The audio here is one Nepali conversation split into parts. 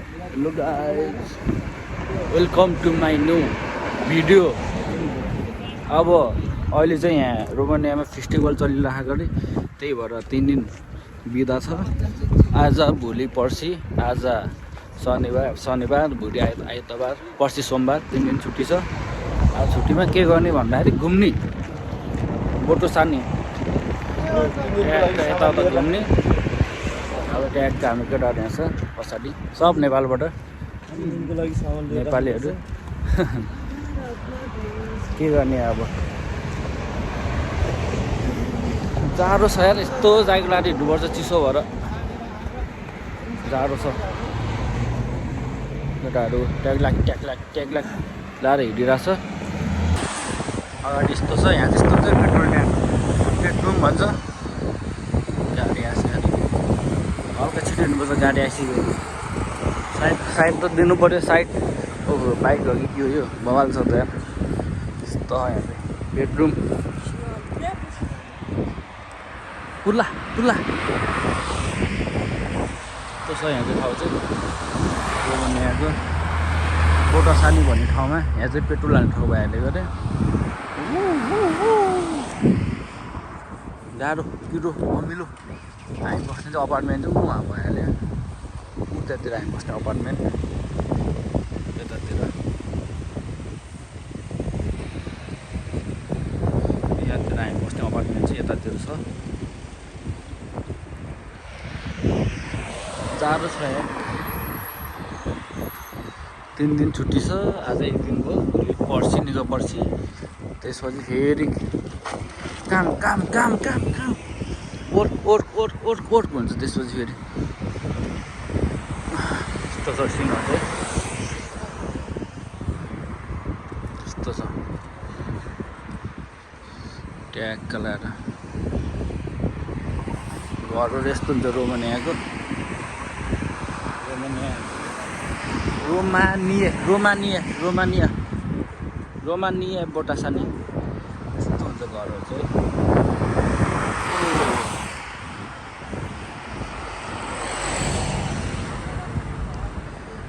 Hello guys, welcome to my new video. अब अहिले चाहिँ यहाँ रोमानियामा फेस्टिभल चलिरहेको अरे, त्यही भएर 3 दिन बिदा छ। आज भोलि पर्सि, आज शनिबार भोलि आइतबार, पर्सि सोमबार 3 दिन छुट्टी छ। आज छुट्टीमा के गर्ने भन्दाखेरि घुम्ने, बोटो सार्ने, यताउता घुम्ने। अब ट्यागको हाम्रो केटाहरू यहाँ छ पछाडि, सब नेपालबाट नेपालीहरू। के गर्ने अब, जाडो छ यार, यस्तो जाएको लाएर हिँड्नुपर्छ चिसो भएर, जाडो छ। केटाहरू ट्यागलाक लाएर हिँडिरहेछ। अगाडि यस्तो छ, यहाँ त्यस्तो छ पेट्रोल ट्याङ्क, पेट्रोल भन्छ। गाडी आइसक्यो, हल्का छिटो हिँड्नुपर्छ, गाडी आइसक्यो। साइड त दिनु पऱ्यो, साइड। ओहो बाइक हो कि के हो यो, बवाल छ त यार। यस्तो यहाँ चाहिँ बेडरुम, पुला यस्तो छ यहाँ चाहिँ ठाउँ चाहिँ। रोमानियाको बोटा सानी भन्ने ठाउँमा यहाँ चाहिँ पेट्रोल हाल्ने ठाउँ भइहाल्यो गरे। गाह्रो पिरो अमिलो। हामी बस्ने चाहिँ अपार्टमेन्ट चाहिँ उहाँ भइहाल्यो, उतातिर हामी बस्ने अपार्टमेन्ट यतातिर। यतातिर हामी बस्ने अपार्टमेन्ट चाहिँ यतातिर छ। जाडो छ यहाँ। 3 दिन छुट्टी छ, आज 1 दिन भयो, भोलि पर्सि निको पर्सि, त्यसपछि फेरि काम वर्क हुन्छ त्यसपछि फेरि। यस्तो छ सिनहरू चाहिँ, यस्तो छ ट्याक्क लाएर। घरहरू यस्तो हुन्छ रोमानियाको। रोमानिया बोटा सानी यस्तो हुन्छ घरहरू चाहिँ।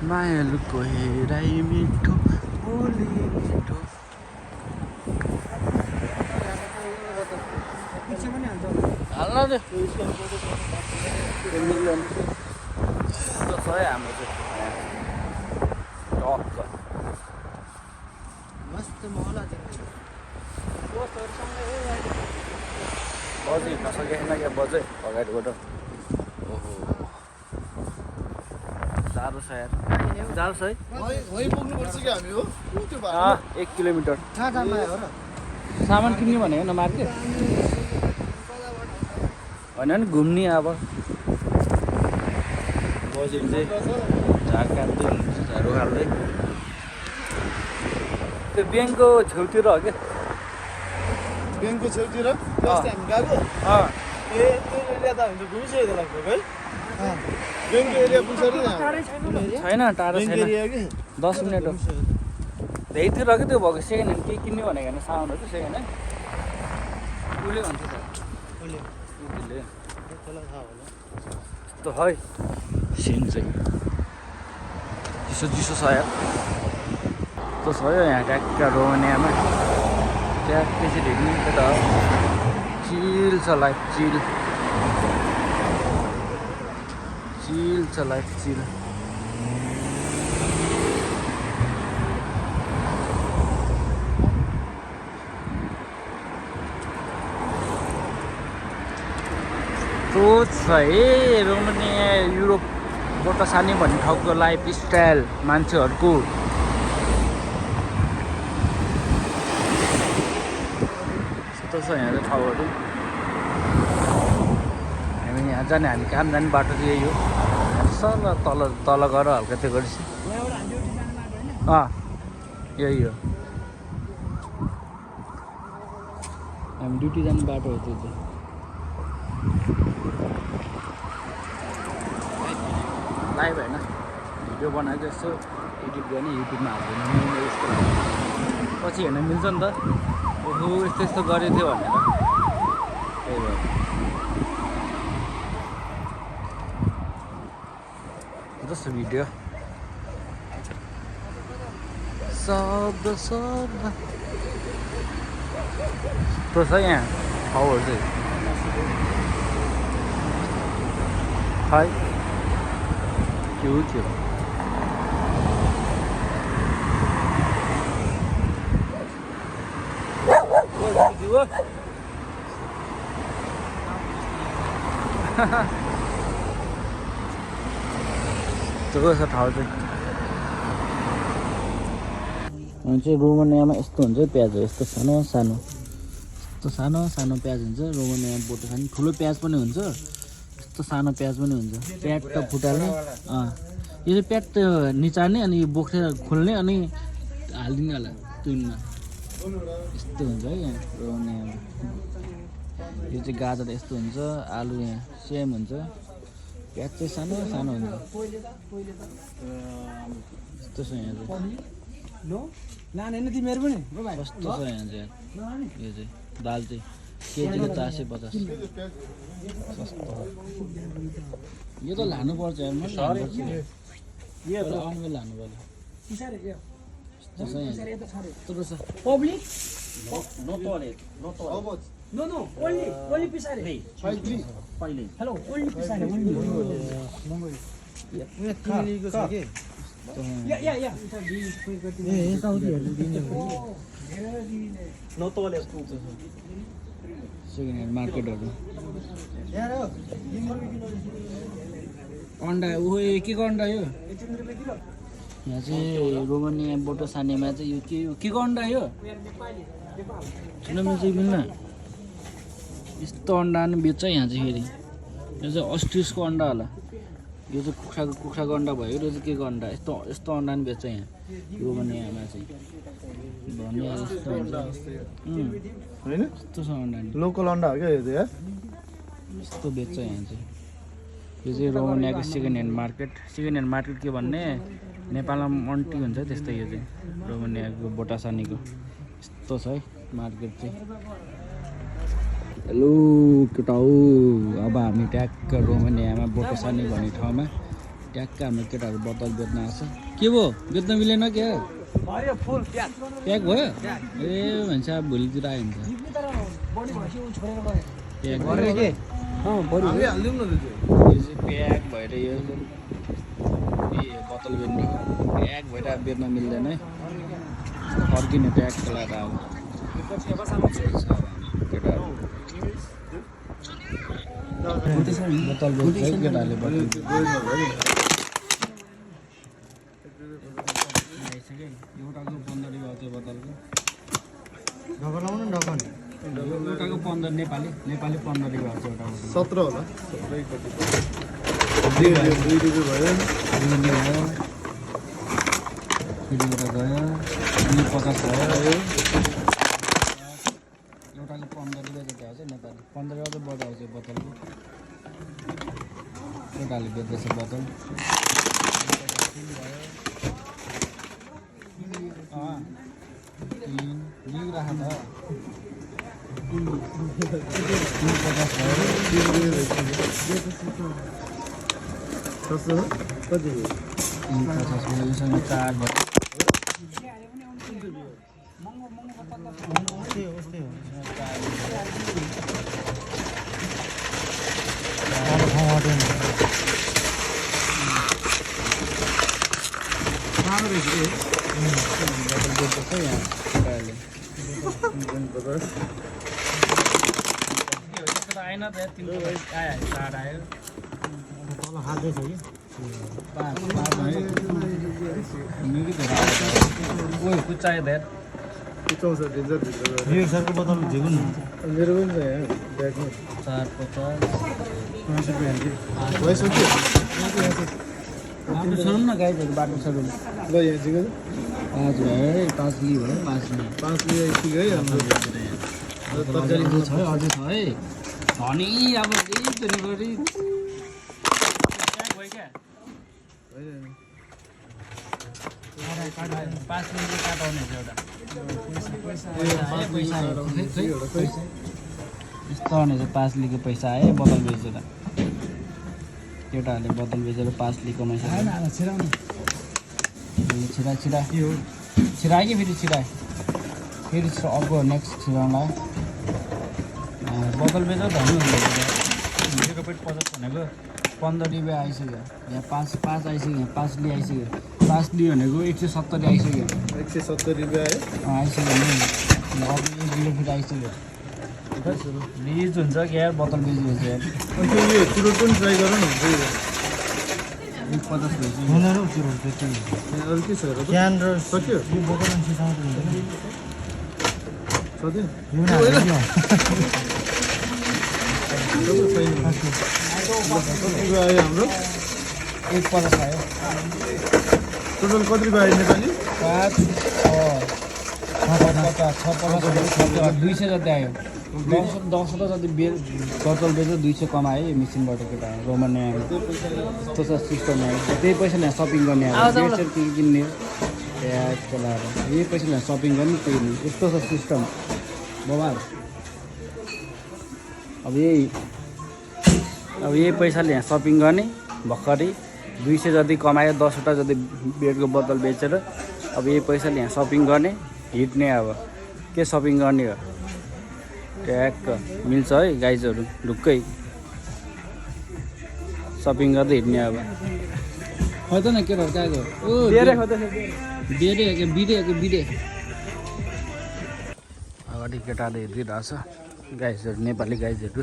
मायालुको हेराइ मिठो बोली मिठो। हाल्न त्यो छ है हाम्रो चाहिँ टक्क मस्त माहौल आज बजे हिँड्न सकेन क्या, बजे अगाडिबाट। ओहो जाडो छ यार, जाडो छ है। पुग्नुपर्छ कि हामी हो 1 किलोमिटर कहाँ जानु हो र? सामान किन्ने भनेको न मार्केट होइन नि, घुम्ने। अब बजेको चाहिँ झार काट्दै हुनुहुन्छ, झाडु हाल्दै। त्यो ब्याङ्कको छेउतिर हो क्या, ब्याङ्कको छेउतिर अस्ति हामी गएको। ए त्यो एरिया त हामी त घुमिसकेको लगभग है। ब्याङ्कको एरिया पुग्छ छैन, टाढो छैन, 10 मिनट हो। त्यहीतिर कि त्यो भएको सेकेन्ड ह्यान्ड केही किन्ने भनेको होइन, साउन्डहरू सेकेन्ड ह्यान्ड उसले भन्छ त, उसले यस्तो है सिन चाहिँ। चिसो छ यार, यस्तो छ यो यहाँ ट्याक्का रोमानियामा। त्यहाँ त्यसरी हिँड्ने त्यता चिल छ लाइफ, चिल छ लाइफ, चिल। तो छ है रोमानिया, युरोप बोटा सानी भन्ने ठाउँको लाइफ स्टाइल मान्छेहरूको। यस्तो छ यहाँ चाहिँ ठाउँहरू। हामी यहाँ जाने, हामी काम जाने बाटो चाहिँ यही हो। सर तल गएर हल्का त्यो गरेपछि यही हो, हामी ड्युटी जाने बाटो हो त्यो चाहिँ। लाइभ होइन, भिडियो बनाएको यसो एडिट गर्ने, युट्युबमा हाल्दैन यस्तो पछि हेर्न मिल्छ नि त। ओहो यस्तो गरेको थियो भनेर, त्यही भएर। जस्तो भिडियो शब्द शब्द तो छ यहाँ ठाउँहरू चाहिँ खै के हो के हो त्यो छ ठाउँ चाहिँ चाहिँ रोमानियामा यस्तो हुन्छ प्याज यस्तो सानो सानो यस्तो सानो सानो प्याज हुन्छ रोमानियामा बोटो खाने ठुलो प्याज पनि हुन्छ यस्तो सानो प्याज पनि हुन्छ प्याट त फुटाल्ने यो चाहिँ प्याट त निचार्ने अनि यो बोक्रेर खोल्ने अनि हालिदिने होला तुनमा यस्तो हुन्छ है यहाँ रोमानियामा यो चाहिँ गाजर यस्तो हुन्छ आलु यहाँ सेम हुन्छ प्याज चाहिँ सानो सानो हुन्छ यस्तो छ यहाँ चाहिँ कस्तो छ यहाँ चाहिँ यो चाहिँ दाल चाहिँ केजीको 450 सस्तो यो त लानुपर्छ यार मैले लानुपर्छ आउनु बेला लानु पर्यो यस्तो छ यहाँ यत्रो छ Public? How much? No, only Pisare. 5-3. Hello, only Pisare. Yeah. No toilet. Second hand मार्केटहरू अन्डा उयो के को अन्डा यो यहाँ चाहिँ रोमानिया बोटो सानेमा चाहिँ यो के को अन्डा यो सुनमा चाहिँ मिल्न यस्तो अन्डा पनि बेच्छ यहाँ चाहिँ फेरि यो चाहिँ अस्ट्रिसको अन्डा होला यो चाहिँ कुखुराको अन्डा भयो यो चाहिँ के को अन्डा यस्तो अन्डा पनि बेच्छ यहाँ रोमानियामा चाहिँ भन्ने यस्तो हुन्छ होइन यस्तो छ अन्डा लोकल अन्डा हो क्या यो चाहिँ यस्तो बेच्छ यहाँ चाहिँ यो चाहिँ रोमानियाको सेकेन्ड ह्यान्ड मार्केट के भन्ने नेपालमा मन्टी हुन्छ त्यस्तै यो चाहिँ रोमानियाको बोटासानीको यस्तो छ है मार्केट चाहिँ हेलो केटा हो अब हामी ट्याक्क रोमानियामा बोटासानी भन्ने ठाउँमा ट्याक्क हाम्रो केटाहरू बोतल बेच्न आएको छ के भयो बेच्न मिलेन क्या प्याक भयो ए भन्छ भोलितिर आयो हुन्छ प्याक प्याक भएर यो बोतल बेच्ने प्याक भएर बेच्न मिल्दैन है फर्किने प्याक लगाएर अब केटाहरू बोतल बेच्छ है केटाहरूले एउटाको 15 रुपियाँ त्यो बोतलको एउटाको 15 नेपाली 15 रुपियाँ आउँछ एउटा 17 होला 2 रुपियाँ भयो फेरिबाट गयो अनि 50 भयो एउटाको 15 रुपियाँ जति आउँछ नेपाली 15 रुपियाँ चाहिँ बजार आउँछ बोतलको केटाहरूले बेच्दैछ बोतल आएन त 3 आयो 4 आयो तल हाल्दै छ कि 5 ओइ कुचायो धेर कुचाउँछ डेन्जर यो सरको बोतल झिगुन मेरो पनि छ यहाँ ब्यागमा 450 भइसक्यो बाटो छोडौँ न गाइजहरू बाटो छोडौँ ल यहाँ जिग्गा 5 भयो 5 लि भयो 5 लि 5 लिएर ठिक है हाम्रो तरकारी छ है अझै छ है धनी अब एकजनी गरी भयो क्या 5 मिनट काटाउने एउटा यस्तो हुने चाहिँ 5 लिको पैसा आयो बोतल बेचेर केटाहरूले बोतल बेचेर 5 लिको कमाइसक्यो छिरा छिरायो कि फेरि छिरायो फेरि अर्को नेक्स्ट छिराउनलाई बोतल बेच धनी हुन्छ भिडियोको पेट 50 भनेको 15 रुपियाँ आइसक्यो यहाँ 5 आइसक्यो यहाँ 5 लि आइसक्यो 5 लि भनेको 170 आइसक्यो 170 रुपियाँ है आइसक्यो नि अब 1 किलो फेरि आइसक्यो रिज हुन्छ कि यार बोतल बेच्यो यार अनि त्यो चुरोट पनि ट्राई गरौँ न 150 भएपछि हुँदैन हौ चुरोट त्यति अरू के छ र क्यान र सक्यो यो बोतल अनि सिसाउँछ हुँदैन सधैँ यो न हाल्नु आयो हाम्रो 150 आयो टोटल कति रुपियाँ आयो नेपाली 200 जति आयो 10 जति बोतल बेच्यो 200 कमायो यो मेसिनबाट केटा रोमन यस्तो छ सिस्टम आयो त्यही पैसाले सपिङ गर्ने अब बेड के किन्ने प्याजको लाएर यही पैसाले सपिङ गर्ने त्यही नि यस्तो छ सिस्टम बबाल अब यही पैसाले यहाँ सपिङ गर्ने भर्खरै 200 जति कमायो 10 वटा जति बेडको बोतल बेचेर अब यही पैसाले यहाँ सपिङ गर्ने हिट्ने अब के सपिङ गर्ने हो ट्याक्क मिल्छ है गाइजहरू ढुक्कै सपिङ गर्दै हिँड्ने अब खै त न केटाहरू कहाँको ओ बिरे अगाडि केटाले हेरिरहेछ गाइजहरू नेपाली गाइजहरू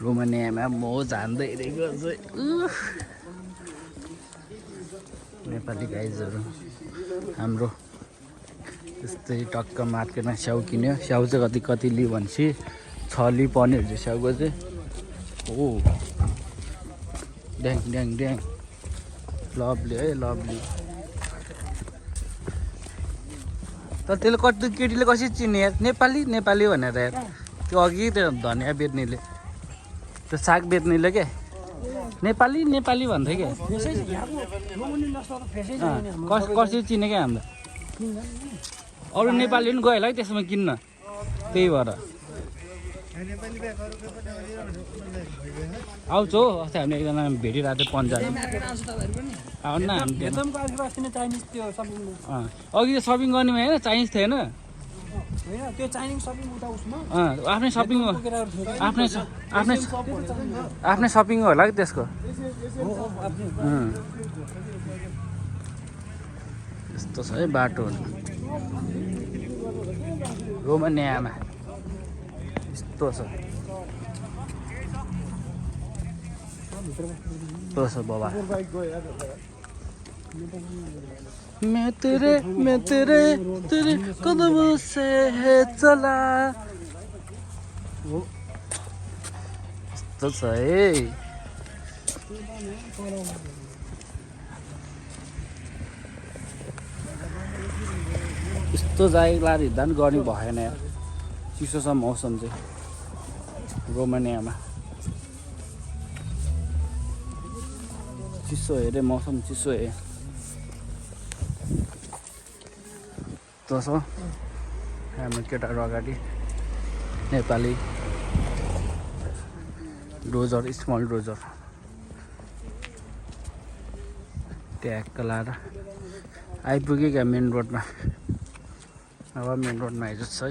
रोमानियामा म जान्दै हिँडेको चाहिँ नेपाली गाइजहरू हाम्रो त्यस्तै टक्क मार्केटमा स्याउ किन्यो स्याउ चाहिँ कति लियो भनेपछि 6 लि पर्ने हुन्छ स्याउको चाहिँ हो ड्याङ लभली है लभली तर त्यसले कति केटीले कसरी चिन्ने यार नेपाली भनेर यार त्यो अघि त्यो धनियाँ बेच्नेले त्यो साग बेच्नेले क्या नेपाली भन्थ्यो क्या कसरी चिने क्या हामीलाई अरू नेपाली पनि गयो होला है त्यसमा किन्न त्यही भएर आउँछ हो अस्ति हामीले एकजना भेटिरहेको थियो पन्जाबी आउनु न हामी अघि त सपिङ गर्नेमा होइन चाइनिज थिएन त्यो चाइनिज सपिङ उता उसमा आफ्नै सपिङ आफ्नै सपिङ होला कि त्यसको यस्तो छ है बाटो रोमानियामा यस्तो छ बाबा मैं तेरे कदमों से चला यस्तो छ है यस्तो जागिरलाई हिँड्दा पनि गर्ने भएन यार चिसो छ मौसम चाहिँ रोमानियामा चिसो हेरे मौसम चिसो हे तसो हाम्रो केटाहरू अगाडि नेपाली डोजर स्मल डोजर ट्याक्क लाएर आइपुग्यो क्या मेन रोडमा अब मेन रोडमा आइज है